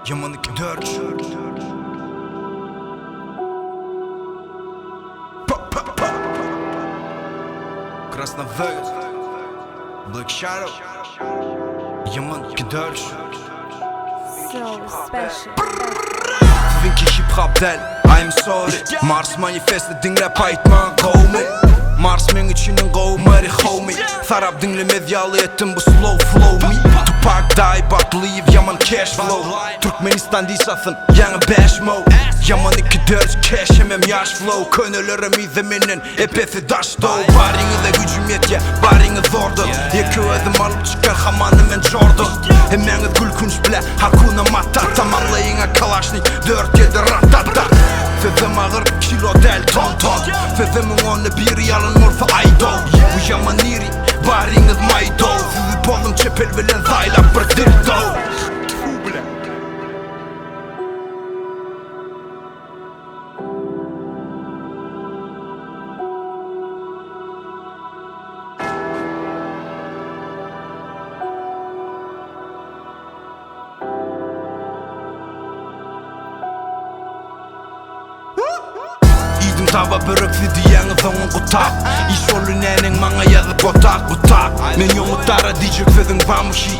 Yaman 2 4 Pa pa pa Krasna Vegas Black Shadow Yaman 2 4 So special. Siziňki hip hop däl, I'm sorry Mars manifesti diňläp aýtmaň gowmy Mars meň üçin iň gowy Mary homie Sarap diňlemez ýaly etdim bu slow flow me Tupac daýy Batlyýew ýaman cash flow Türkmenistan diş atsyn ýaňy bäş mo Ýaman iki dörj cash hemem ýaş flow Könelerem yzda menden epesi daş dow Baryňyza güjüm ýetýä baryňyz zordan Ýeke özüm alyp çykar hamany men Jordan Hemmäňiz gülkünç bile Hakuna Matata Maňlaýyňa kalaşnik dört ýedi ratata Sözem agyr kilo däl ton ton Sözümiň onda biri ýalan bolsa aýdow Bu ýaman iri baryňyz maýdow Sizi pozuň çepel bilen zaýlap bir dildo Tfu bile. Iýdim taba böreksiz diýýäňiz soňuň gutap Iş boldy näneň maňa ýazyp otak butak Men ýomutdara diýjek sözüň bamyşy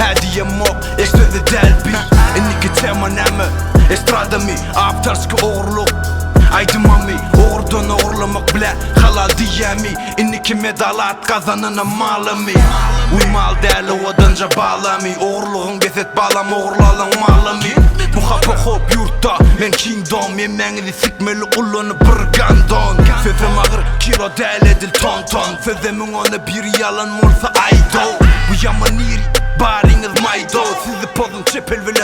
Hä diýemok eş sözi däl bi Indiki tema näme estradamy Awtorski ogurlyk aýdymamy Ogurdan ogurlamak bile halal diýýämi Indiki medal at gazananam malymy Uý mal däl owadanja balamy Ogurlygyň bes et balam ogurlalyň malymy Bu hapa hop ýurtda men kingdom Hemmäňizi sikmeli ullanyp bir gandon Sözüm agyr kilo däl edil ton ton Sözümiň onda biri ýalan bolsa aýdow Bu ýaman iri baryňyz maýdow Sizi pozuň çepel bilen.